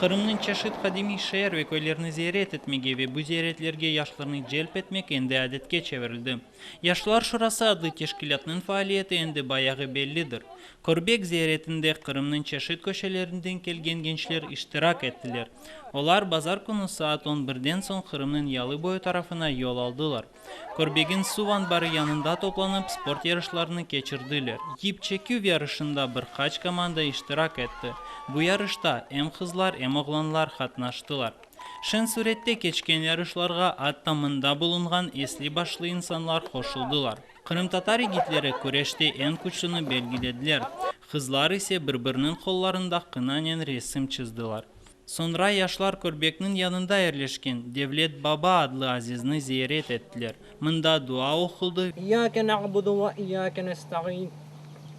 Qırımnıñ çeşit qadimiy şeer ve köylerini ziyaret etmege ve bu ziyaretlerge yaşlarnı celp etmek endi adetke çevirildi. Yaşlar şurası adlı teşkilâtnıñ faaliyeti endi bayağı bellidir. Körbek ziyaretinde Qırımnıñ çeşit köşelerinden kelgen gençler iştirak ettiler. Olar bazar künü saat on birden soñ Qırımnıñ yalı boyu tarafına yol aldılar. Körbegin suv anbarı yanında toplanıp, sport yarışlarını keçirdiler. Yip çeküv yarışında bir qaç komanda iştirak etti. Bu yarışta em qızlar, em oğlanlar qatnaştılar. Şeñ sürette keçken yarışlarğa atta mında bulunğan esli-başlı insanlar qoşuldılar. Qırımtatar yigitleri küreşte eñ küçlüni belgilediler, qızlar ise bir-biriniñ qollarında qınanen resim çızdılar. Soñra yaşlar Körbekniñ yanında yerleşken Devlet Baba adlı azizni ziyaret ettiler. Mında dua oquldı. İyyâke na'budu ve iyyâke nesta'in,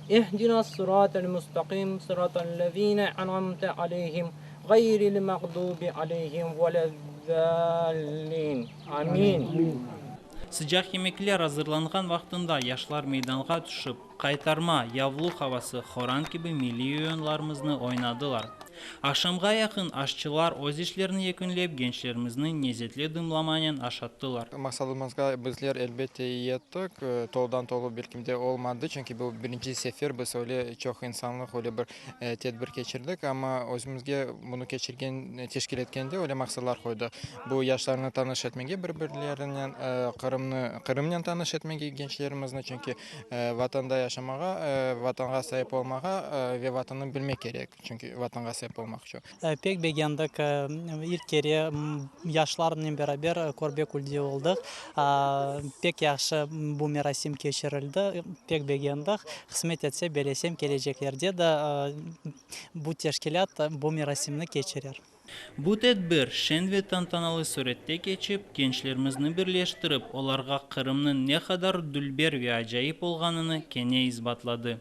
ihdinas-sıratal mustaqim, sıratallezîne en'amte aleyhim, ğayril mağdubi aleyhim velez-zâllîn. Amin. Sıcaq yemekler azırlanğan vaqtında yaşlar meydanğa tüşip, Qaytarma, Yavluq havası, Horan kibi milliy oyunlarımıznı oynadılar. Aqşamğa yaqın aşçılar öz işlerini yekünlep, gençlerimizni nezetli dımlamanen aşattılar. Maqsadımızğa bizler, elbette, yettik. Toludan-tolu belkim de olmadı, çünki bu birinci sefer biz öyle çoq insanlıq öyle bir tedbir keçirdik, amma özümizge bunı keçirgen, teşkil etkende öyle maqsadlar qoydıq. Bu yaşlarnı tanış etmege bir-birlerinen, Qırımnı, Qırımnen tanış etmege gençlerimizni, çünki Vatanda yaşamağa, Vatanğa saip olmağa ve Vatannı bilmek kerek, çünki Vatanğa saip olmaq içün. Pek begendik, ilk kere yaşlarnen beraber Körbekülde oldıq. Pek yahşı bu merasim keçirildi, pek begendik. Qısmet etse, belesem, keleceklerde de bu teşkilât bu merasimni keçirer. Bu tedbir şeñ ve tantanalı sürette keçip, gençlerimizni birleştirip, olarğa Qırımnıñ ne qadar dülber ve acayip olğanını kene isbatladı.